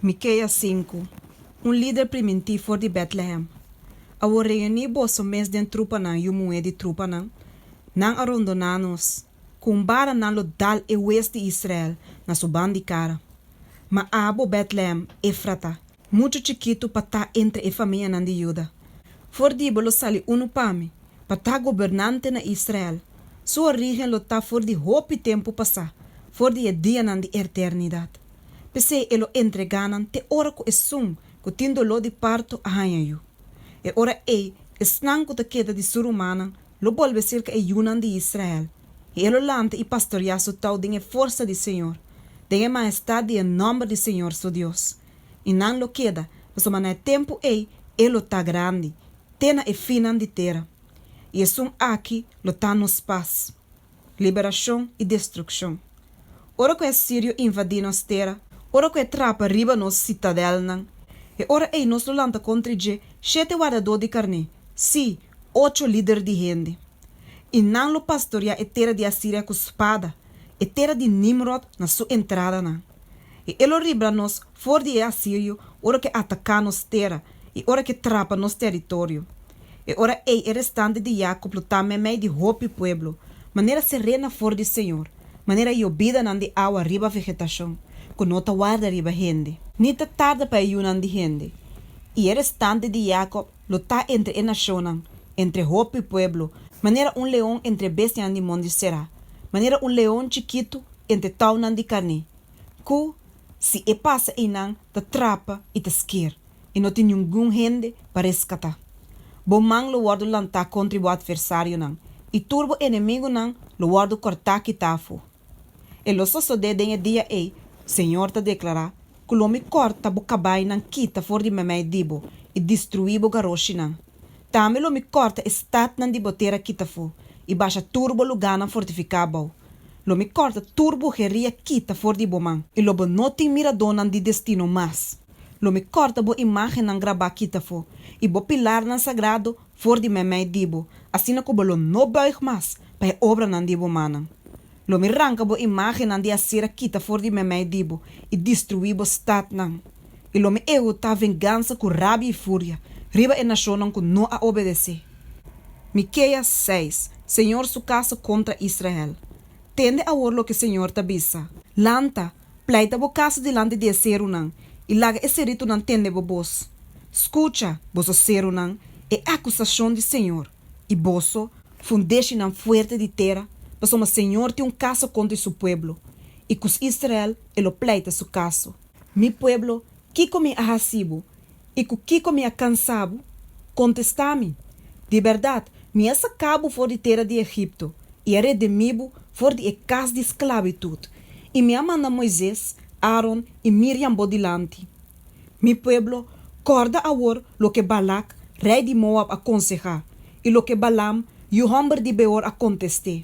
Mikeas sinku, Un lider primintí for di Bètlehèm. Awor reuní boso mes den trupanan, yu muhé di trupanan. Nan a rondoná nos. Ku un bara nan lo dal e hues di Israel na su band'i kara. Ma abo, Bètlehèm Efrata, muchu chikitu pa ta entre e famianan di Juda, for di bo lo sali unu pa mi, pa ta gobernante na Israel. Su orígen lo ta for di hopi tempu pasá, for di e dianan di eternidat. P'esei e lo entregá nan te ora ku esun ku tin doló di parto a haña yu. E ora ei esnan ku ta keda di su rumannan lo bolbe serka e yunan di Israel, i e lo lanta i pastoriá su tou den e forsa di señor, den e mahestat di e nòmber di señor su Dios. I nan lo keda, pasobra na e tempu ei e lo ta grandi, te na e finnan di tera. I esun aki lo ta nos pas. Liberashon i destrukshon. Ora ku e asirio invadí nos tera, ora ku e trapa riba nos sitadelnan, e ora ei nos lo lanta kontra dje shete wardadó di karné, sí, ocho lider di hende. I nan lo pastoriá e tera di Asiria ku spada, e tera di Nimròd na su entradanan. I e lo libra nos for di e asirio ora ku e ataká nos tera i ora ku e trapa nos teritorio. E ora ei e restante di Yakob lo ta meimei di hopi pueblo, manera serena for di señor, manera yobidanan di awa riba vegetashon, ku no ta warda riba hende, ni ta tarda pa e yunan di hende. I e restante di Yakob lo ta entre e nashonnan, entre hopi pueblo, manera un leon entre e bestianan di mondi será, manera un leon chikitu entre tounan di karné, ku, si e pasa einan, ta trapa i ta sker, i no tin ningun hende pa reskatá. Bo man lo wòrdu lantá kontra bo atversarionan, i tur bo enemigunan lo wòrdu kòrtá kitá afó. E lo sosodé den e dia ei, Señor ta deklará, ku lo mi kòrta bo kabainan kita for di meimei di bo i destruí bo garoshinan. Tambe lo mi kòrta e statnan di bo tera kita afó i basha tur bo lugánan fortifiká abou. Lo mi kòrta tur buheria kita for di bo man, i lo bo no tin miradónan di destino mas. Lo mi kòrta bo imágennan grabá kita afó i bo pilarnan sagrado for di meimei di bo, asina ku bo lo no bùig mas pa e obranan di bo mannan. Lo mi ranka bo imágennan di Asera kita for di meimei di bo i destruí bo statnan. I lo mi ehutá vengansa ku rabia i furia riba e nashonnan ku no a obedesé. Mikeas seis, Señor su kaso kontra Israel. Tende awor loke Señor ta bisa, Lanta, pleita bo kaso dilanti di e serunan, i laga e seritunan tende bo bos. Skucha, boso serunan, e akusashon di Señor, i boso, fundeshinan fuerte di tera, pasobra Señor tin un kaso kontra su pueblo, i ku Israel e lo pleita su kaso. Mi pueblo, kiko mi a hasi bo, i ku kiko mi a kansa bo? Kontestá mi! Di bèrdat, mi a saka bo for di tera di Egipto i a redimí bo for di e kas di sklabitut, i mi a manda Moises, Aaron i Miriam bo dilanti. Mi pueblo, kòrda awor loke Balak, rei di Moab, a konsehá i loke Balaam, yu hòmber di Beor, a kontest'é.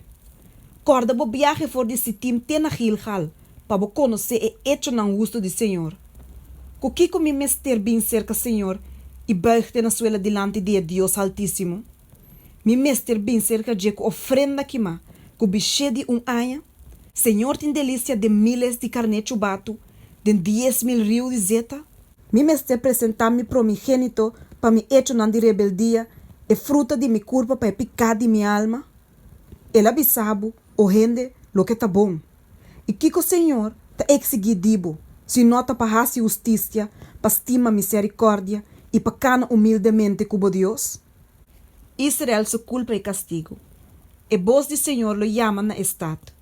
Kòrda bo biahe for di Sitim te na Gilgal, pa bo konosé e echonan hustu di Señor. Ku kiko mi mester bin serka Señor i bùig te na suela dilanti di e Dios Haltísimo? Mi mester bin serka dje ku ofrenda kimá, ku bishé di un aña? Señor tin delisia den míles di karné chubatu, den 10,000 riu di zeta? Mi mester presentá mi promigénito pa mi echonan di rebeldia, e fruta di mi kurpa pa e piká di mi alma? El a bisa bo, o hende, loke ta bon. I kiko Señor ta eksigí di bo, si no ta pa hasi hustisia, pa stima miserikòrdia i pa kana humildemente ku bo Dios? Israel su kulpa i kastigu. E bos di Señor lo yama na e stat,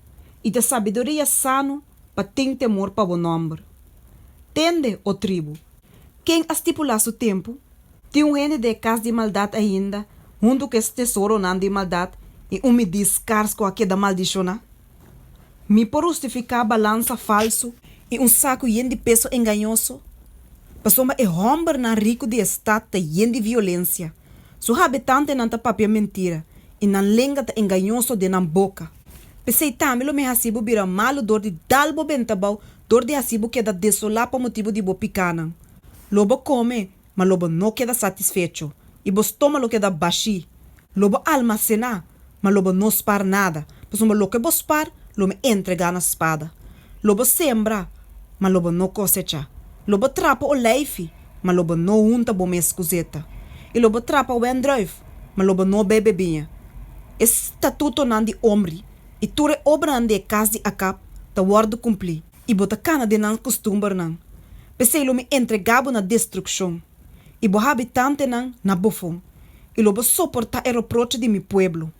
i ta sabiduria sano pa tin temor pa bo nòmber. Tende, o tribu! Ken a stipulá su tempu? Tin un hende den e kas di maldat ainda, huntu ku e tesoronan di maldat i un midí skars ku a keda maldishoná? Mi por hustifiká balansa falsu i un saku yen di peso engañoso? Pasobra e hòmbernan riku di e stat ta yen di violensia, su habitantenan ta papia mentira i nan lenga ta engañoso den nan boka. P'esei tambe lo mi hasi bo bira malu dor di dal bo benta abou, dor di hasi bo keda desolá pa motibu di bo pikánan. Lo bo kome, ma lo bo no keda satisfecho, i bo stoma lo keda bashí. Lo bo almasená, ma lo bo no spar nada, pasobra loke bo spar lo mi entregá na spada. Lo bo sembra, ma lo bo no kosechá. Lo bo trapa oleifi, ma lo bo no hunta bo mes ku zeta, i lo bo trapa wendrùif, ma lo bo no bebe biña. E statutonan di Omri i tur e obranan di e kas di Akab ta wòrdu kumplí, i bo ta kana den nan kustumbernan. P'esei lo mi entregá bo na destrukshon, i bo habitantenan na bofon, i lo bo soportá e reproche di mi pueblo.